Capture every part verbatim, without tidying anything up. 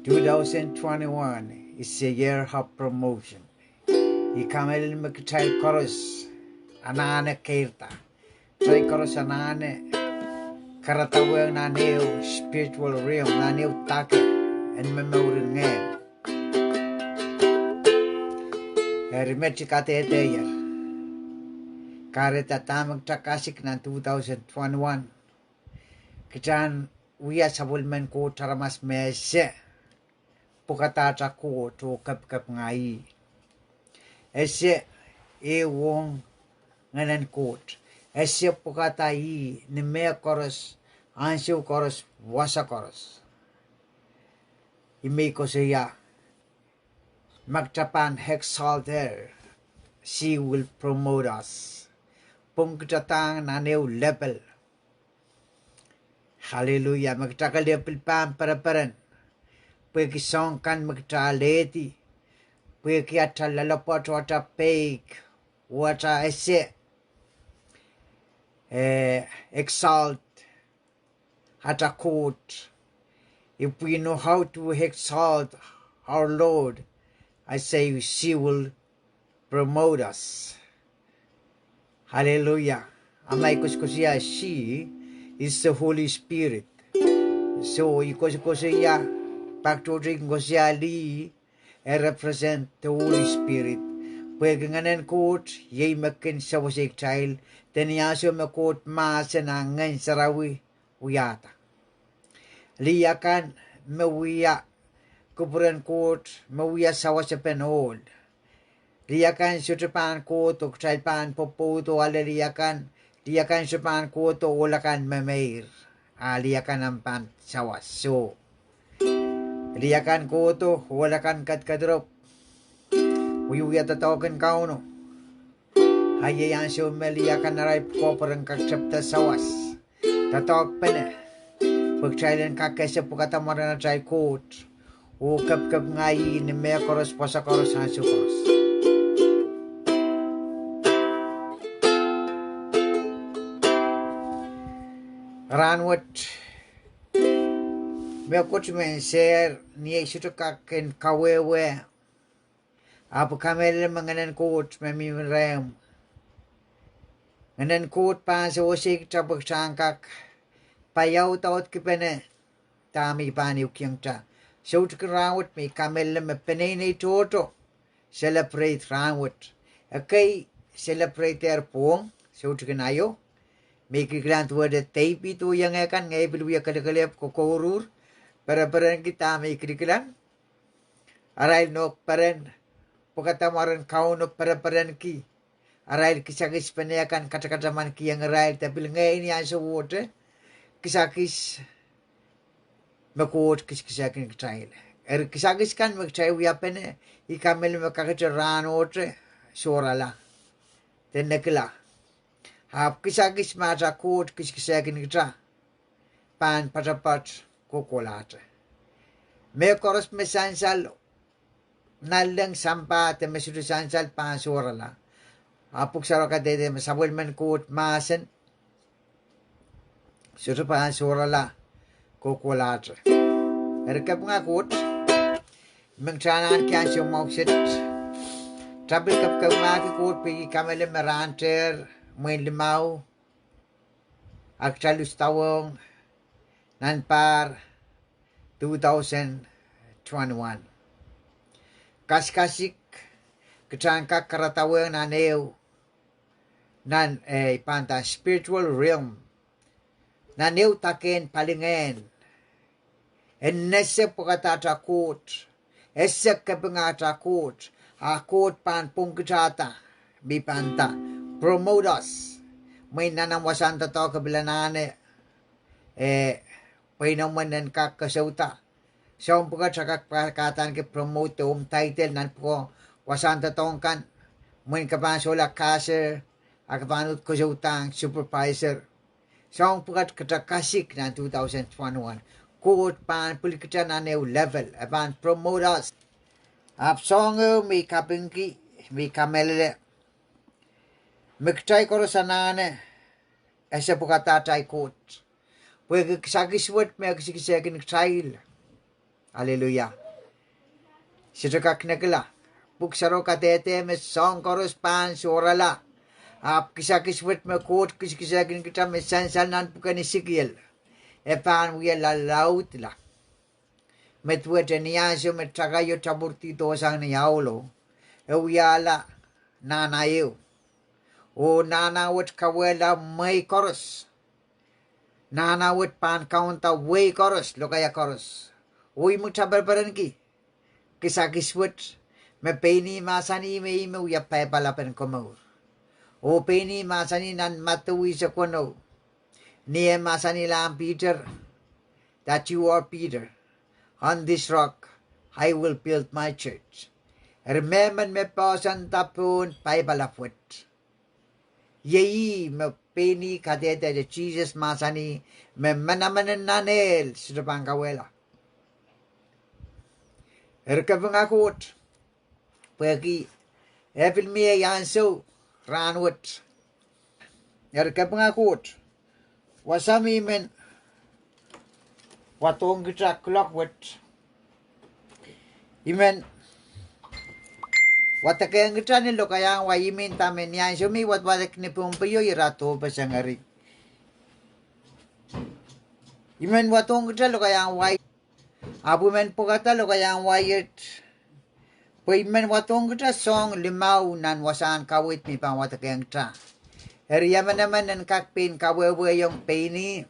Two thousand twenty-one is a year of promotion. I kamehlele me kitail koaros anahne keirda. Kitail koaros anahne karadawehng nan ehu spiritual realm, nan ehu dake en momour en ngehn. Eri met I kadehdehier, kahrehda dahme kita kasik nan two thousand twenty-one. Kita en wia sapwellimen Koht aramas me ese pwukadahte Koht oh kepikepinga ih. Ese ehu ong Ngehnen Koht. Ese pwukada ih ni mehkoaros, ansou koaros, wasa koaros. Ih me I koasoia, ma kita pahn exalt her, she will promote us. Pwung kita dahng nan ehu level. Hallelujah. Me kita kelehpw pil pahn pereperen pwehki soahng kan me kita alehdi, pwehki ata loalopwoat oh ata peik, oh ata ese, eh, exalt ata Koht. If we know how to exalt our Lord, I say she will promote us. Hallelujah. A ma I koasokoasoia, she is the Holy Spirit. So I koasokoasoia, pak tohto I koasoia lih, e represent the Holy Spirit. Pwehki Ngehnen Koht iei me kin sewese kitail, de ni ansou me Koht mahsen a Ngehn Sarawi wiahda. Lih akan me wia kupwuren Koht, me wia sawasepen ohl. Lih akan sohte pahn kohdo, kitail pahn pwopwoud oh ale lih akan, lih akan sohte pahn kohdo, ohl akan memeir, a lih akan ahpw pahn sawas. So lih akan kohdo, ohl akan kedikediro, wiewia doadoahk en Kauno. A iei ansou me lih akan arail pwukoa pwe ren kak tepida sawas, doadoahkpene, pwe kitail en kak ese pwukada mwaren atail Koht oh kepikepinga ih ni mehkoaros, wasa koaros, ansou koaros. Rahnwet, mehkot men sehr, ni ei sohte kak kin kawehwe, ahpw I kamehlele me Ngehnen Koht me mihmi rehmw. Ngehnen Koht pahn sewese kita pwe kita en kak paiaudaudkipene dahme I pahn ehukihong kita. Soutik en rahnwet me I kamehlele me peneinei tohto celebrate rahnwet. Ekei celebrate-er pwong, soutik en aio, me I kilikilang duwehte David oh iengeh kan, ngehi pil wia kelekelehpw kokouruhr, pereperenki dahme I kilikilang. Arail nohk peren, pwukada mwaren Kauno, pereperenki arail kisakis pene kan, katakataman kihong irail, de pil ngehi ni ansowohte kisakis me Koht kisakiskihkin kitail. Eri kisakis kan me kitail wiapene, I kamehlele me kakete rahnohte sohrala de nekila. Ahpw kisakis me ata Koht kisakiskihkin kita pahn poatopoat kohkohlahte. Mehkoaros me sansal nanleng, sampah, de me sohte sansal pahn sohrala. A pwuhk sarawio kadehde me sapwellimen Koht mahsen sohte pahn sohrala kohkohlahte. Eri kepinga Koht, I men kitail en ahneki ansou mwahu kiset. Kitail pil kepikepingahki Koht pwehki I kamehlele me rahntehr mwein limau, a kitail luhsdawohng nan pahr two thousand twenty-one. Kasikasik, kita en kak karadawehiong nan ehu, nan, eh, I pahn nda spiritual realm, nan ehu dakehn palingehn, en ese pwukada ata Koht, ese kepinga ata Koht, a Koht pahn pwungkihda, me I pahn nda, promote us. Mwein nan omw wasahn doadoahk ke pil anahne, eh, pweinomwen en kak kesouda. Soahng pwukat a kak pahn kahdaneki promote de omw title nan pwukoa wasahn doadoahk kan. Mwein ke pahn sohla cashier, a ke pahn uhd kesoudahng supervisor. Soahng pwukat kita kasik nan two thousand twenty-one. Koht pahn pwilikihda nan ehu level, e pahn promote us. Ahpw soahng ehu me I kapingki, me I kamehlele, me kitail koaros anahne ese pwukada atail Koht. Pwehki kisakis wet me kisikisehkin kitail. Aleluia. Sohte kak nekila. Pwuhk Sarawi kadehde me soahng koaros pahn sohrala. Ahpw kisakis wet me Koht kisikisehkin kitail me sansal nan pwuken Esekiel, e pahn wia lalaudla. Me duwehte ni ansou me takaio tapwurdi dohsang ni aulo, e wiahla nahna ehu. Oh nahna wet kawehla mwehi koaros. Nahna wet pahn kaunda wehi koaros, lokaia koaros. Oh I muktaperperenki kisakis wet me pein ih mahsanih me ih me wia paipalapen komour. Oh pein ih mahsanih nan Madiu eisek weneu, ni eh mahsanihla Piter, that you are Peter. On this rock I will build my church. Eri mehmen me poahsoanda pohn paipalap wet. Iei ih me pein ih kadehde, Sises mahsanih me manaman en nan ehl sohte pahn kawehla. Eri kapinga Koht, pwehki e pil mie ansou rahnwet. Eri kapinga Koht, wasa me I men wadohng kita kuloak wet, I men wadekehng kita ni lokaiahn wai. I men nda me ni ansou me I wadwadek ni Pohnpeio, ira dohpeseng eri. I men wadohng kita lokaiahn wai. Ahpw I men pwekada lokaiahn wai et, pwe I men wadohng kita soahng limau nan wasahn kaweid me I pahn wadekehng kita. Eri emenemen en kak pein kawehwehiong pein ih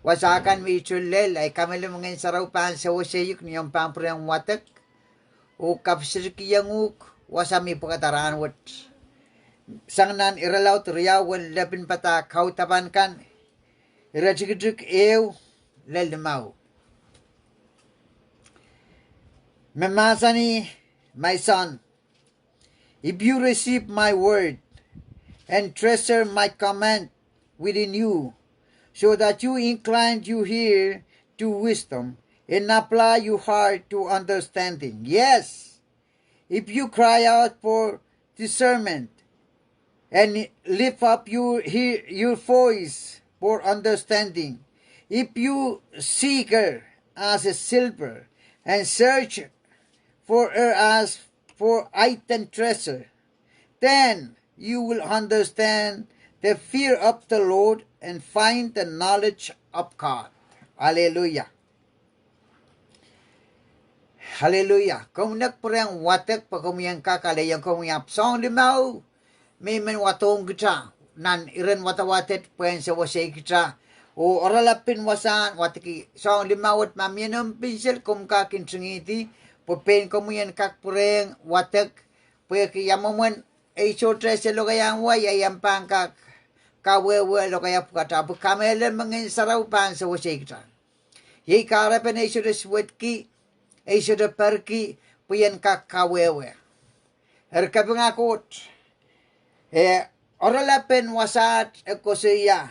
wasa kan me I sohte lel, I kamehlele me Ngehn Sarawi pahn sewese uk ni omw pahn pwurehng wadek oh kapwserekiong uhk wasa me I pwekada rahnwet. Sang nan irelaud riau en lepin padahk kaudapan kan, iretikitik ehu lel limau, me mahsanih, My son, if you receive my word and treasure my command within you, so that you incline your ear to wisdom and apply your heart to understanding. Yes, if you cry out for discernment and lift up your, he-, your voice for understanding, if you seek her as a silver and search for her as for hidden treasure, then you will understand the fear of the Lord and find the knowledge of God. Aleluia. Aleluia. Komw nek pwurehng wadek pwe komwi en kak aleiong komwi, ahpw soahng limau me I men wadohng kita nan iren wadawadet pwehn sewese kita oh oaralap en wasahn wadek. Soahng limau wet ma mie noumw pensel, komw kak ntingihdi pwe pein komwi en kak pwurehng wadek, pwehki ia mwomwen ei sohte ese lokaiahn wai, ia I en pahn kak kawehwe lokaia pwukat. Ahpw I kamehlele me Ngehn Sarawi pahn sewese kita. Iei kahrepen ei sohte suwedki, ei sohte perki, pwe I en kak kawehwe. Eri kapinga Koht, eh, oaralap en wasaht e koasoia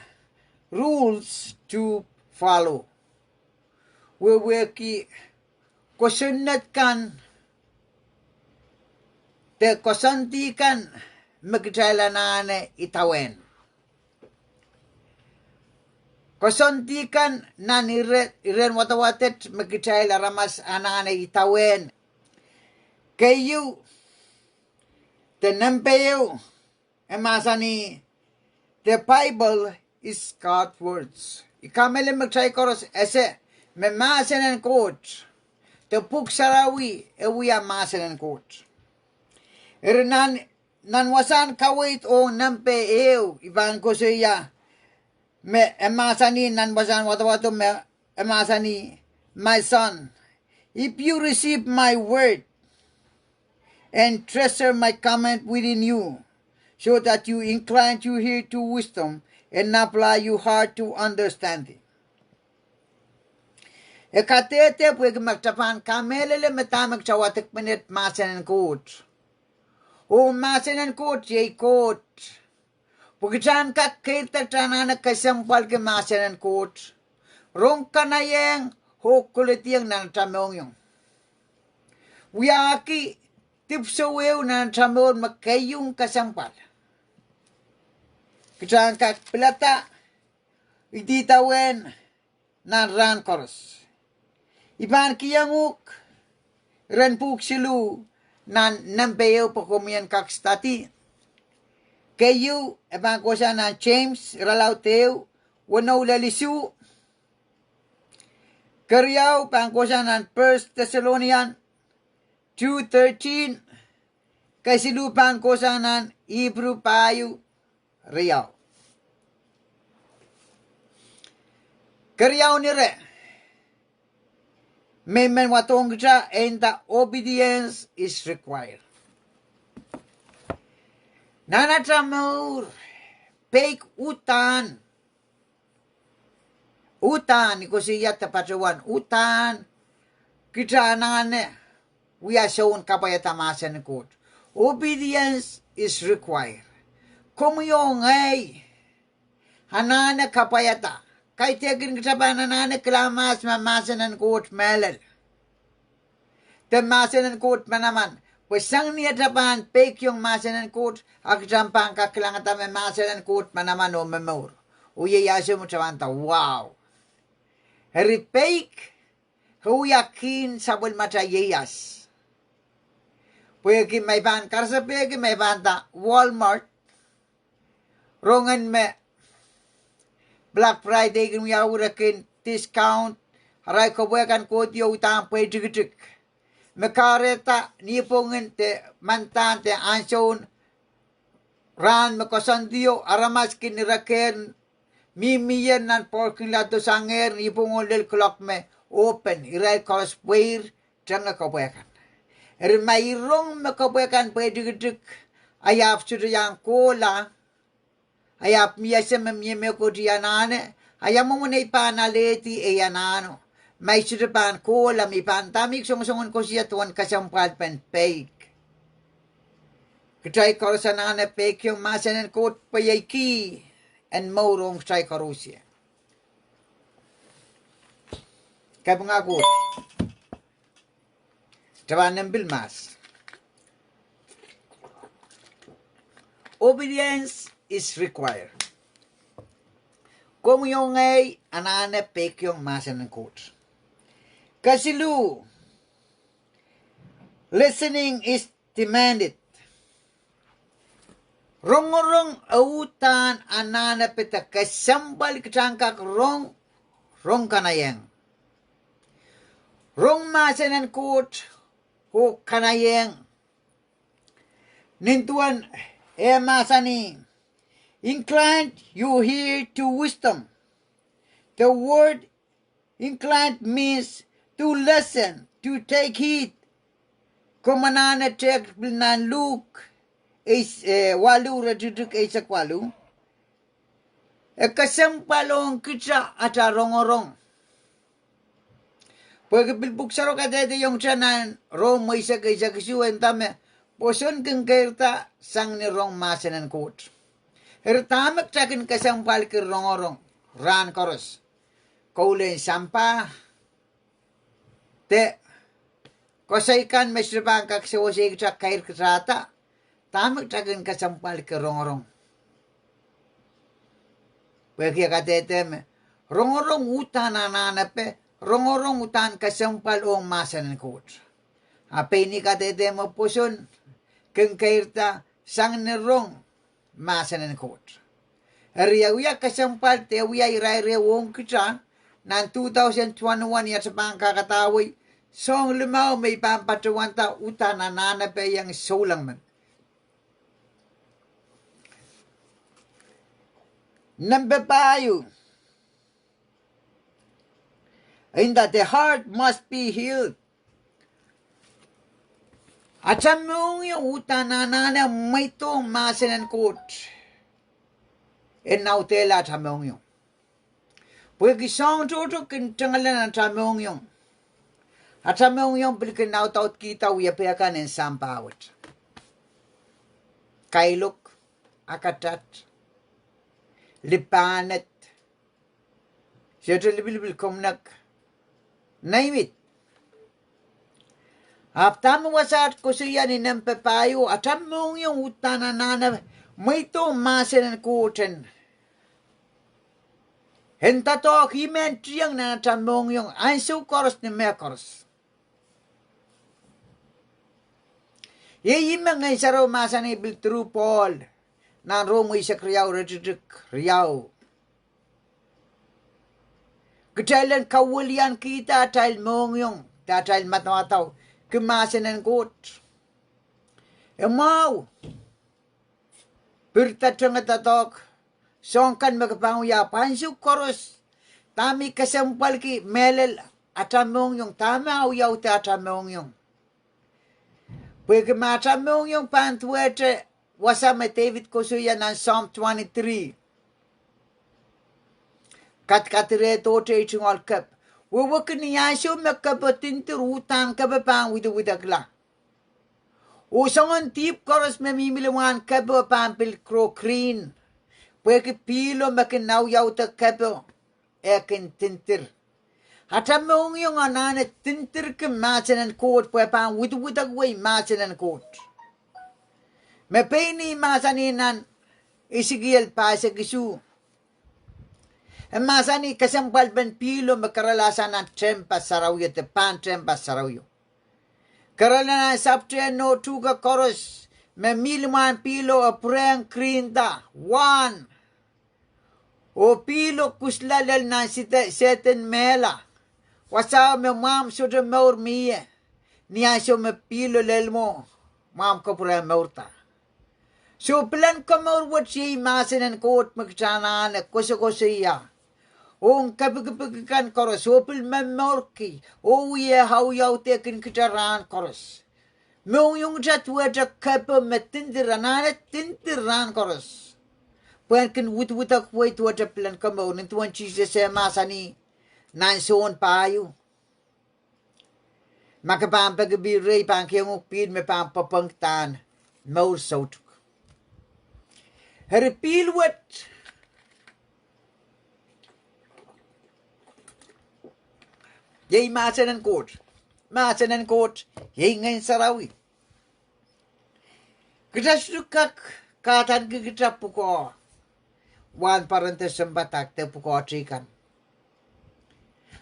rules to follow. Wehwehki kosonned kan de koasoandi kan me kitail anahne idawehn. Koasoandi kan nan ire-, iren wadawadet me kitail aramas anahne idawehn. Keieu, de nempe ehu, e mahsanih, The Bible is God's words. I kamehlele me kitail koaros ese me mahsen en Koht, de Pwuhk Sarawi e wia mahsen en Koht. Eri nan, nan wasahn kaweid ong nempe ehu, I pahn koasoia me e mahsanih nan wasahn wadawado me e mahsanih, My son, if you receive my word and treasure my command within you, so that you incline your ear to wisdom and apply your heart to understanding. E kadehde pwehki ma kitail pahn kamehlele me dahme kitail wadek menet, mahsen en Koht. Oh mahsen en Koht iei Koht. Pwe kitail en kak keirda kitail anahne kesempwalki mahsen en Koht, rong kanaiehng oh kolediong nan atail mohngiong. Wiahki dipwisou ehu nan atail mour me keieu kesempwal. Kitail en kak pilada idawehn nan rahn koaros. I pahn kihong uhk iren pwuhk siluh nan nempe ehu pwe komwi en kak study. Keieu, e pahn kohsang nan James irelaud ehu, weneu lel isuh. Keriau pahn kohsang nan First Thessalonians two thirteen. Kesiluh pahn kohsang nan Ipru pahieu riau. Keriau en ire me I men wadohng kita, e nda obedience is required. Nan ata mour, peik uhdahn, uhdahn, I koasoia de patohwan, uhdahn kita anahne wia soun kapwaiada mahsen en Koht. Obedience is required. Komwi oh ngehi anahne kapwaiada. Kaidehkin kita pahn anahne kilang mahs me mahsen en Koht mehlel, de mahsen en Koht manaman. Pwe sang ni ata pahn peikiong mahsen en Koht, a kita pahn kak kilangada me mahsen en Koht manaman oh momour. Oh iei ansou me kita pahn nda, wow. Eri peik e wia kihn sapwellimatail ieias. Pwehki ma I pahn karsapehki, ma I pahn nda Walmart, rongen me Black Friday kin wiawi, re kin discount arail kepwe kan kohdi oh uhdahn pweitiktik. Me kahrehda nipwongin de mandahn de ansoun rahn me koasoandio, aramas kin ira kehr mihmi nan parking lot o sangehr nipwong oh lel kuloak me open, irail koaros pweir tenge kepwe kan. Eri ma I rong me kepwe kan pweitiktik, a I ahpw sohte iang kohla, a I ahpw mie ese me mie mehkot I anahne, a ia mwomwen ei pahn alehdi ei anahno? Ma I sohte pahn kohla, me I pahn nda me I songosongen koasoia duwen kesempwalpen peik. Kitail koaros anahne peikiong mahsen en Koht pwe iei kihn en mour ong kitail koaros. Kapinga Koht. Kita pahn nempe mahs. Obedience is required. Komwi oh ngehi anahne peikiong mahsen en Koht. Kesiluh, listening is demanded. Rongorong e uhdahn anahne pid kesempwal kita en kak rong, rong kanaiehng. Rong mahsen en Koht oh kanaiehng. Nin duwen e mahsanih, incline your ear to wisdom. The word incline means to listen, to take heed. Komw anahne tehk pil nan Luk eis, eh, waluh, iretikitik eisek waluh. E kesempwal ong kita ata rongorong. Pwehki pil pwuhk sarawi kadehdehiong kita nan Rom eisek, eisek isuh, e nda me pwoson kin keirda sang ni rong mahsen en Koht. Eri dahme kita kin kesempwalki rongorong rahn koaros? Koul en sampah, de koasoi kan me sohte pahn kak sewese kita keirda, dahme kita kin kesempwalki rongorong? Pwehki e kadehde me rongorong uhdahn anahnepe, rongorong uhdahn kesempwal ong mahsen en Koht. A pein ih kadehde me pwoson kin keirda sang ni rong mahsen en Koht. Eri e wia kesempwal de wia irair ehu ong kita nan two thousand twenty-one, ia kita pahn kakadahwei soahng limau me I pahn patohwanda uhdahn anahnepe ieng souleng men. Nempe pahieu, in that the heart must be healed. Ata mohngiong uhdahn anahne mweidohng mahsen en Koht en audehla ata mohngiong. Pwehki soahng tohto kin tengala nan ata mohngiong. Ata mohngiong pil kin audaudkihda wiepe kan en sampah wet. Kailok, akatat, lipahned, sohte lipilipil, komw nek, name it. Ahpw dahme wasaht koasoia ni nempe pahieu, ata mohngiong uhdahn anahne mweidohng mahsen en Koht en En doadoahk ih me tieng nan atail mohngiong ansou koaros ni mehkoaros. Iei ih me Ngehn Sarawi mahsanih pil through Pohl nan Rom eisek riau, iretikitik riau. Kitail en kawiliankihda atail mohngiong de atail madamadau ki mahsen en Koht. E mwahu. Pirda tengada doadoahk soahng kan me ke pahn wia, pwe ansou koaros dahme kesempwalki mehlel atail mohngiong, dahme awiawihda atail mohngiong. Pwehki ma atail mohngiong pahn duwehte, wasa me Depit koasoia nan Psalm twenty-three, kadkadire dohte ei tungoal kep. Wehwehki ni ansou me kepo dindir, uhdahn kepo pahn widawidekla. Oh soangen dihp koaros me mihmi limwahn kepo pahn pil grow green. Pwehki pihlo me kin awiawihda kepo e kin dindir. Atail mohngiong anahne dindirki mahsen en Koht pwe pahn widawidekawei mahsen en Koht. Me pein ih mahsanih nan Esekiel pahisek isuh. E mahsanih kesempwalpen pihlo me kerala sang nan tehnpas sarawio de pahn tehnpas sarawio. Kerala nan sapwtehno tuhke koaros me mi limwahn pihlo e pwurehng green da, wahn. Oh pihlo kusla lel nan sehd, sehd en mehla. Wasao me mwahmw sohte mour mie. Ni ansou me pihlo lel mwo, mwahmw kapwurehng mourda. Soh, pilen komour wet iei mahsen en Koht me kitail anahne koasokoasoia ong kepikipik kan koaros, oh pil momourki, oh wie awiawihdekin kitail rahn koaros. Mohngiongitail duwehte kepo me dindir, anahne dindir rahn koaros. Pwehn kin widawidekawei duwehte pilen komour, nin duwen Sises e mahsanih nan Sohn pahieu, ma ke pahn peki pihl rehi, pahn kihong uhk pihl me pahn pwopwongdahn mour soutuk. Eri pihl wet iei mahsen en Koht. Mahsen en Koht iei Ngehn Sarawi. Kitail sohte kak kahdaneki kitail pwukoa wahnpoaron de sounpadahk de pwukoa teikan,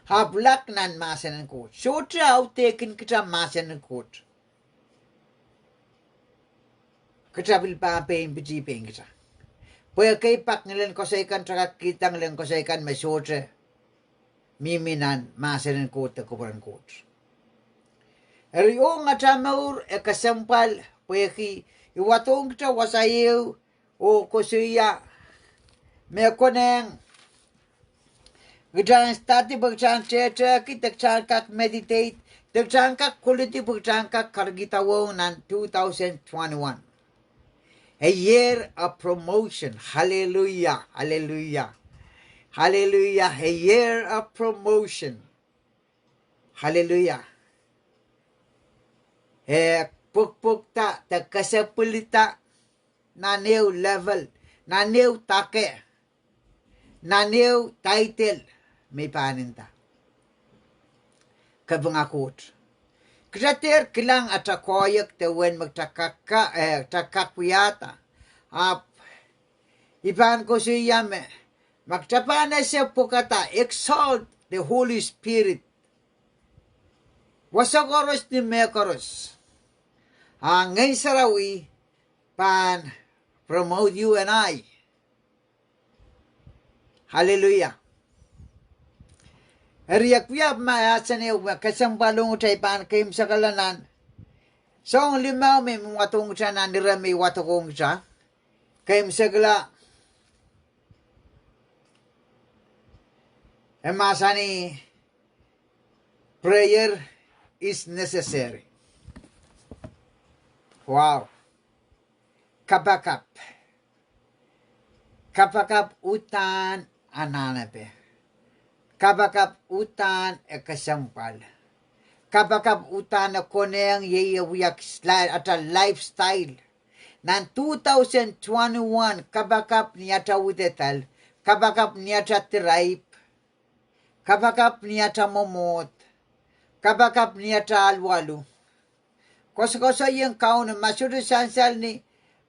ahpw lak nan mahsen en Koht. Sohte audehkin kitail mahsen en Koht, kitail pil pahn pein pitih pein kitail. Pwe ekei pak ngilen koasoi kan, kitail kak kihda ngilen koasoi kan me sohte mihmi nan mahsen en Koht de kupwuren Koht. Eri ong atail mour e kesempwal, pwehki I wadohng kitail wasa ehu oh koasoia me konehng kitail en study pwe kitail en tehtehki, de kitail en kak meditate, de kitail en kak koledi pwe kitail en kak kahrehda wohng nan two thousand twenty-one. A year of promotion. Hallelujah, hallelujah, hallelujah. A year of promotion. Hallelujah. E pwukpwukda de kesepwilda nan ehu level, nan ehu dake, nan ehu title me I pahn nda. Kapinga Koht. Kitail dehr kilang atail koahiek de uwen me kitail kak, eh, kitail kak wiahda. Ahpw I pahn koasoia me ma kitail pahn ese pwukada, exalt the Holy Spirit, wasa koaros ni mehkoaros, a Ngehn Sarawi pahn promote you and I. Hallelujah. Eri e wia mahsen ehu me kesempwal ong kitail, I pahn keimwsekala nan soahng limau me I men wadohng kitail nan ire me I wadohng kitail. Keimwsekala, e mahsanih, prayer is necessary. Wow. Kapakap. Kapakap uhdahn anahnepe. Kapakap uhdahn e kesempwal. Kapakap uhdahn e konehng ie e wia atail lifestyle. Nan two thousand twenty-one, kapakap ni atail widedal, kapakap ni atail diraip, kapakap ni atail mwomwohd, kapakap ni atail alualu. Koasokoasoiong Kauno, ma sohte sansal ni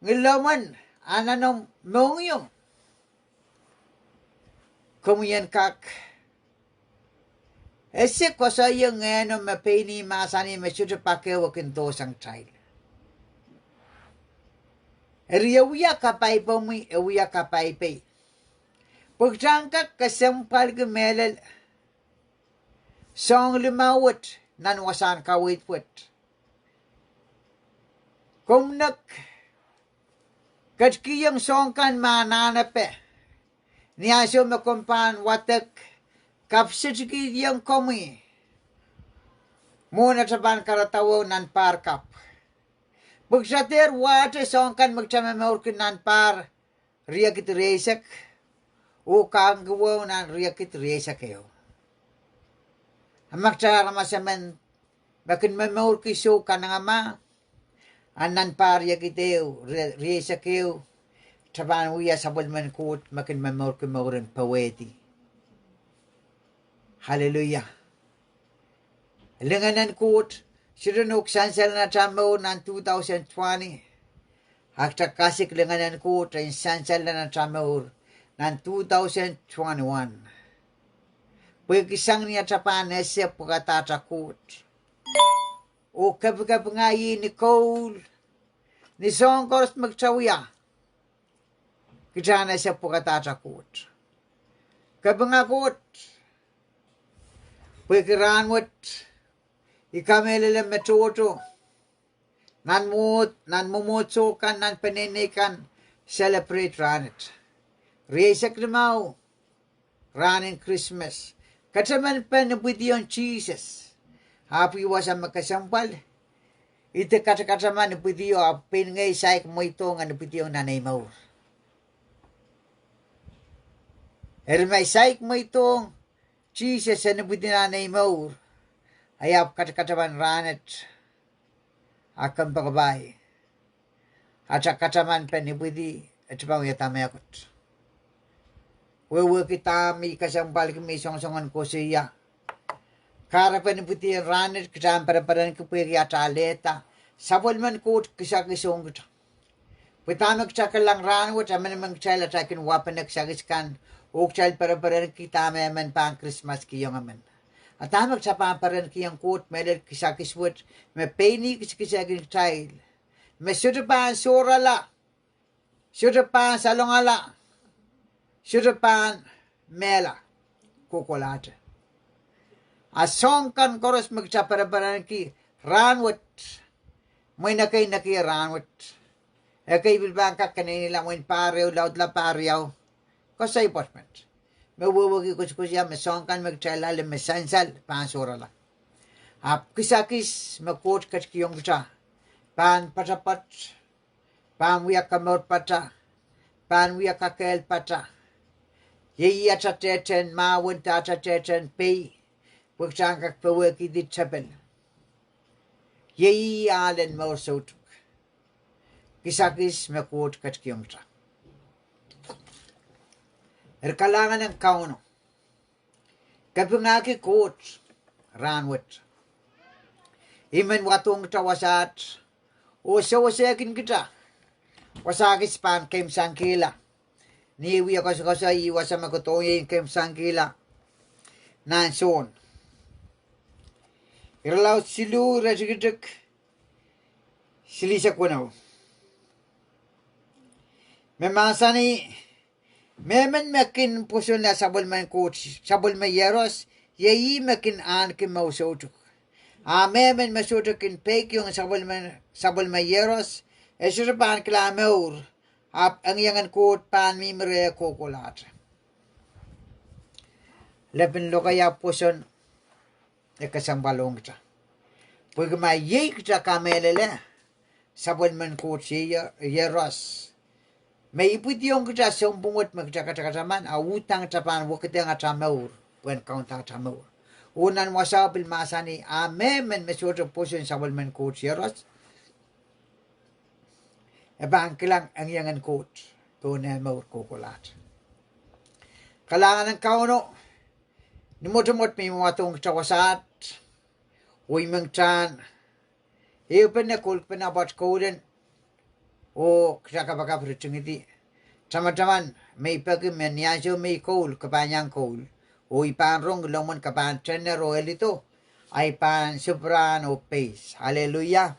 ngilemwen, anahn omw mohngiong. Komwi en kak ese koasoaiong ngehno me pein ih mahsanih me sohte pak ehu e kin dohsang kitail. Eri e wia kapai pomwi, e wia kapai pei. Pwe kitail en kak kesempwalki mehlel soahng limau wet nan wasahn kaweid wet. Komw nek ketikihong soahng kan me anahnepe ni ansou me komw pahn wadek, kapsetikihdiong komwi mwohn atail pahn karadaweo nan pahr kapw. Pwe kitail dehr wahte soahng kan me kitail momourki nan pahr riekid rieisek oh kahngkiweo nan riekid rieisek ehu. A ma kitail aramas emen me kin momourki sou kanengamah, a nan pahr riekid ehu, rie-, rieisek ehu, kitail pahn wia sapwellimen Koht me kin momourki mour en powehdi. Aleluia. Lingenen Koht sohte nohk sansal en atail mour nan two thousand twenty, a kitail kasik lingenen Koht en sansal en atail mour nan two thousand twenty-one. Pwehki sang ni atail pahn ese pwukadahte Koht oh kepikepinga ih ni koul, ni soahng koaros me kitail wia, kitail en ese pwukadahte Koht. Kapinga Koht, pwehki rahnwet I kamehlele me tohto nan mwomwohdiso kan, nan peneinei kan celebrate rahnwet. Rieisek limau, rahn en Krismas. Katamanpe nipwidi ong Sises. Ahpw ih wasa me kesempwal, I de katakataman nipwidi o, ahpw pein ngehi saik mweidohng e nipwidiong nan ei mour. Eri ma I saik mweidohng Sises e nipwidi nan ei mour, I ahpw katakataman rahnwet. A kompoakepahi, atail katamanpe nipwidi, e sohte pahn wiahda mehkot. Wehwehki dahme I kesempwalki me I songosongen koasoia. Kahrepen nipwidi en rahnwet kitail en pereperenki pwehki atail alehda sapwellimen Koht kisakis ong kitail. Pwe dahme kitail kilang rahnwet, emenemen kitail atail kin wahpene kisakis kan, oh kitail pereperenki dahme emen pahn Krismaskihong emen. A dahme kitail pahn perenkihong Koht mehlel kisakis wet me pein ih kisakiskihong kitail, me sohte pahn sohrala, sohte pahn salongala, sohte pahn mehla kohkohlahte. A soahng kan koaros me kitail pereperenki rahnwet, mwein ekei nekier rahnwet, ekei pil pahn kak keneinla mwein pahr ehu, laudla pahr riau, koasoi pwoat met. Me wehwehki koasoakoasoia me soahng kan me kitail ale me sansal pahn sohrala. Ahpw kisakis me Koht ketikihong kitail pahn poatopoat, pahn wia komourpata, pahn wia kakehlpata. Iei ih atail tehtehn mahwen, atail tehtehn pei, pwe kitail en kak powehkihdi tepel. Iei ih ahlen mour soutuk. Kisakis me Koht ketikihong kitail. Eri kalahngan en Kauno. Kapingahki Koht rahnwet. I men wadohng kitail wasaht oh sewesehkin kitail wasa kis pahn keimwsangkihla. Ni wia koasoakoasoai, ih wasa me kohdohng ie keimwsangkihla nan Sohn irelaud siluh, iretikitik silihsek weneu, me mahsanih: Mehmen me kin pwosonla sapwellimen Koht, sapwellime Iehros, iei ih me kin ahneki mour soutuk. A mehmen me sohte kin peikiong sapwellime, sapwellime Iehros, e sohte pahn kilang mour, ahpw engiengen Koht pahn mihmi reh kohkohlahte. Lepin lokaia pwoson e kesempwal ong kitail. Pwehki ma iei kitail kamehlele sapwellimen Koht Iehros, me ipwidiong kitail sounpwong wet me kitail katakataman, a uhdahn kitail pahn wekideng atail mour pwehn kaunda atail mour. Oh nan wasao pil mahsanih: A mehmen me sohte pwoson sapwellimen Koht Iehros, e pahn kilang engiengen Koht pohn eh mour kohkohlahte. Kalahngan en Kauno, ni mwotomwot me I men wadohng kitail wasaht, oh I men kitail ehupene koulkipene pwoat koulen, oh kitail kapakap ritingidi, tamataman me I peki me ni ansou me I koul, ke pahn iang koul. Oh I pahn rong limwin ke pahn tener oh elido, a I pahn sipwrahn oh peis. Aleluia.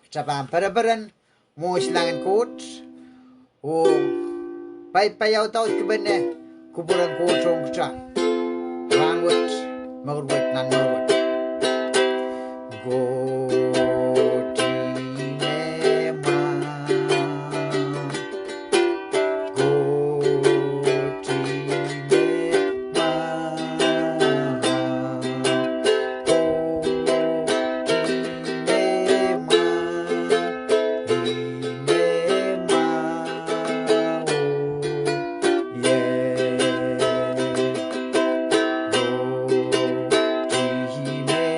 Kita pahn pereperen mwohn silangin Koht, oh paipahieu dauskipene kupwuren Koht ong kita rahnwet, mour wet nan mour wet. Koht ih me mwahu. Koht ih me mwahu. Koht ih me mwahu. Ih me mwahu. Yes. Koht ih me mwahu. Koht ih me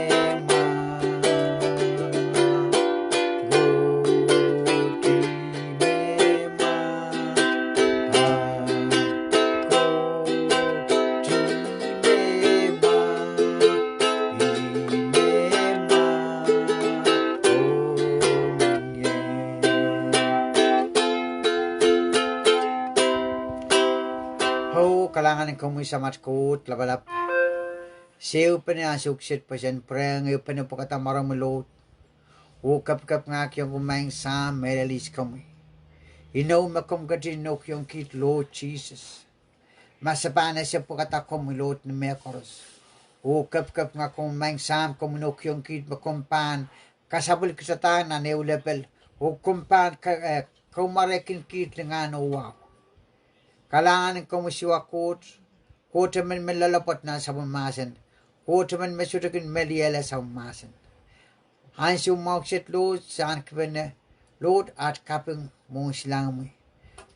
mwahu. Koht ih me mwahu. Ih me mwahu. Oh, kalahngan en komwi Samat Koht Lapalap. Se ehupene ansou kiset pwe sen pwurehng ehupene pwekada mwaromwi Lord. Oh kepikepingahkiong komwi Maing Sahm, mehlel ihs komwi. Inou me komw ketin inoukihong kiht Lord Sises, ma se pahn ese pwekada komwi Lord ni mehkoaros. Oh kepikepinga komwi Maing Sahm, komw inoukihong kiht me komw pahn kasapwil kitadahng nan ehu lepel, oh komw pahn ka-, eh, koumarekin kiht lingan oh wahu. Kalahngan en komwi Siohwa Koht, Koht emen me loalopwoat nan sapwellimomwi mahsen. Koht emen me sohte kin meliehla sapwellimomwi mahsen. Ansou mwahu kiset Lord, se ahnekipene Lord at kaping mwohn silangimwi.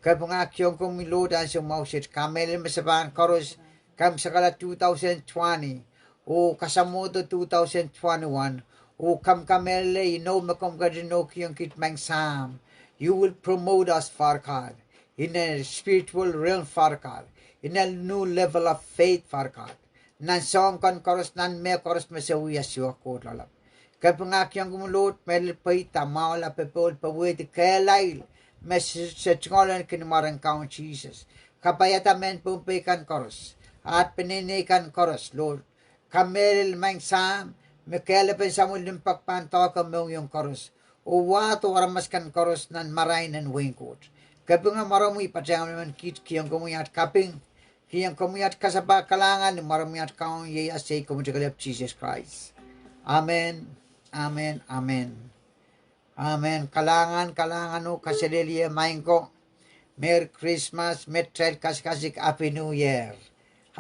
Kepingahkiong komwi Lord ansou mwahu kiset, kamehlele me se pahn koaros kaimwisekala two thousand twenty, oh kasamwohdo two thousand twenty-one, oh komw kamehlele inou me komw ketin inoukihong kiht Maing Sahm. You will promote us, Father God, in a spiritual realm, Father God, in a new level of faith, Father God. Nan soahng kan koaros, nan mehkoaros me se wia Siohwa Koht Lapalap. Kepingahkiong komwi Lord, mehlel pweida, mwahula, popohl, powehdi, kehlail me se, se tungoal en kin mwaren Kaun Sises. Kapaiada mehn Pohnpei kan koaros, at peneinei kan koaros Lord. Kamehlele Maing Sahm, me kehlepen samwil limpoak pahn doahke mohngiong koaros, oh wahdo aramas kan koaros nan marain en wehin Koht. Kepinga mwaromwi, patehng emen kiht, kihong komwi at kaping, kihong komwi at kasapahl, kalahngan ni mwaromwi at Kaun, iei ase komwi kelehpw Sises Krais. Amen. Amen. Amen. Amen. Kalahngan, kalahngan oh kaselehlie maing ko. Merry Christmas, me kitail kasikasik Happy New Year.